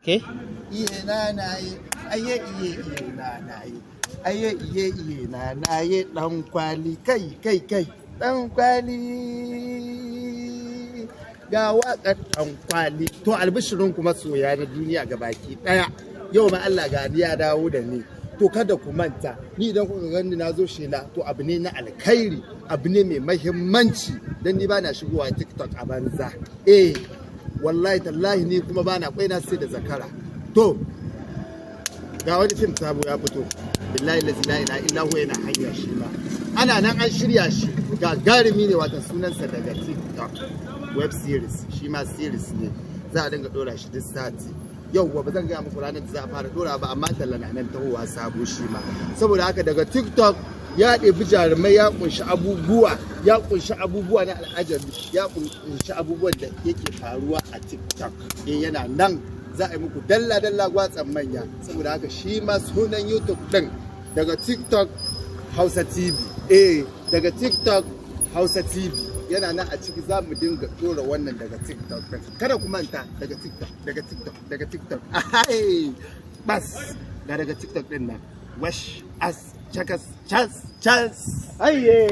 Ke? Iye na na ye, aye iye iye na na ye, aye iye iye na na ye dan kwali kai kai kai dan kwali ga waƙar dan kwali. To albishirin kuma soya na duniya ga baki ɗaya. Yau ma Allah ga ni ya dawo da ni. To kada ku manta, ni idan kuka gani na zo shela to abu ne na alkhairi, abu ne mai mahimmanci dan ni bana shigowa TikTok a banza. Eh, wallahi tallahi ni kuma bana kwaina sai da zakara. To ga wani fim sabo ya fito, billahi la ilaha illa huwa, yana hanya shi ma ana nan an shirya shi, gagarumi ne, wata sunansa Daga TikTok web series, shi ma series ne za a dinga dora shi duk sati. Yauwa, ba zan gaya muku ranar da za a fara dora ba, amma talla na nan tahowa sabo shi ma. Saboda haka Daga TikTok ya ɗebi jarumai, ya kunshi abubuwa, ya kunshi abubuwa na al'ajabi, ya kunshi abubuwan da yake faruwa a TikTok. Eh, yana nan za a yi muku dalla dalla gwatsan manya. Saboda haka shi ma sunan YouTube din Daga TikTok Hausa TV. Eh, Daga TikTok Hausa TV yana nan, a ciki za mu dinga dora wannan Daga TikTok din. Kada ku manta, Daga TikTok, Daga TikTok, Daga TikTok. Ai bas, ga Daga TikTok din nan, wash as chakas chas chas. Ayye!